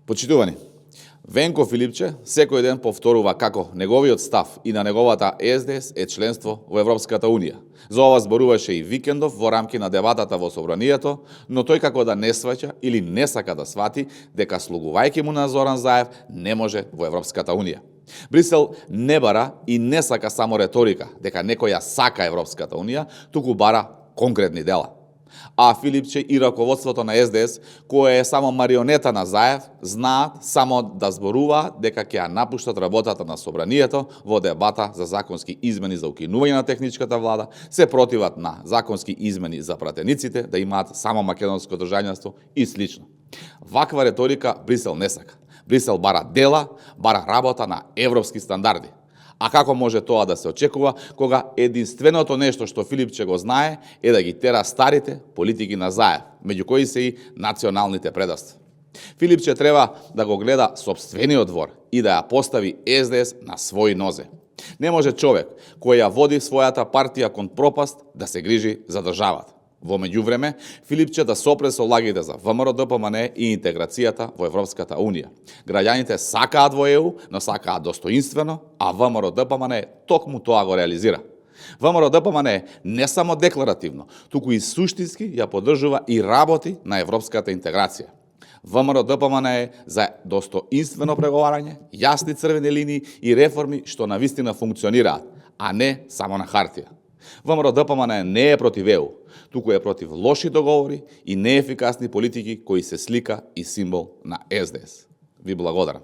Почитувани, Венко Филипче секој ден повторува како неговиот став и на неговата СДС е членство во Европската Унија. За ова зборуваше и викендов во рамки на дебатата во Собранието, но тој како да не сваќа или не сака да свати дека слугувајќи му на Зоран Заев не може во Европската Унија. Брисел не бара и не сака само реторика дека некој ја сака Европската Унија, туку бара конкретни дела. А Филипче и раководството на СДС, кое е само марионета на Заев, знаат само да зборуваат дека ќе ја напуштат работата на Собранието во дебата за законски измени за укинување на техничката влада, се противат на законски измени за пратениците, да имаат само македонско држањанство и слично. Ваква реторика Брисел не сака. Брисел бара дела, бара работа на европски стандарди. А како може тоа да се очекува, кога единственото нешто што Филипче го знае е да ги тера старите политики на Заев, меѓу кои се и националните предавства. Филипче треба да го гледа сопствениот двор и да ја постави СДС на своји нозе. Не може човек кој ја води својата партија кон пропаст да се грижи за државата. Во меѓувреме, Филипче да сопре со лагите за ВМРО-ДПМН и интеграцијата во Европската Унија. Граѓаните сакаат во ЕУ, но сакаат достоинствено, а ВМРО-ДПМН токму тоа го реализира. ВМРО-ДПМН не само декларативно, туку и суштински ја поддржува и работи на европската интеграција. ВМРО-ДПМН е за достоинствено преговарање, јасни црвени линии и реформи што навистина функционираат, а не само на хартија. ВМРО-ДПМН не е против ЕУ, туку е против лоши договори и неефикасни политики кои се слика и символ на СДС. Ви благодарам.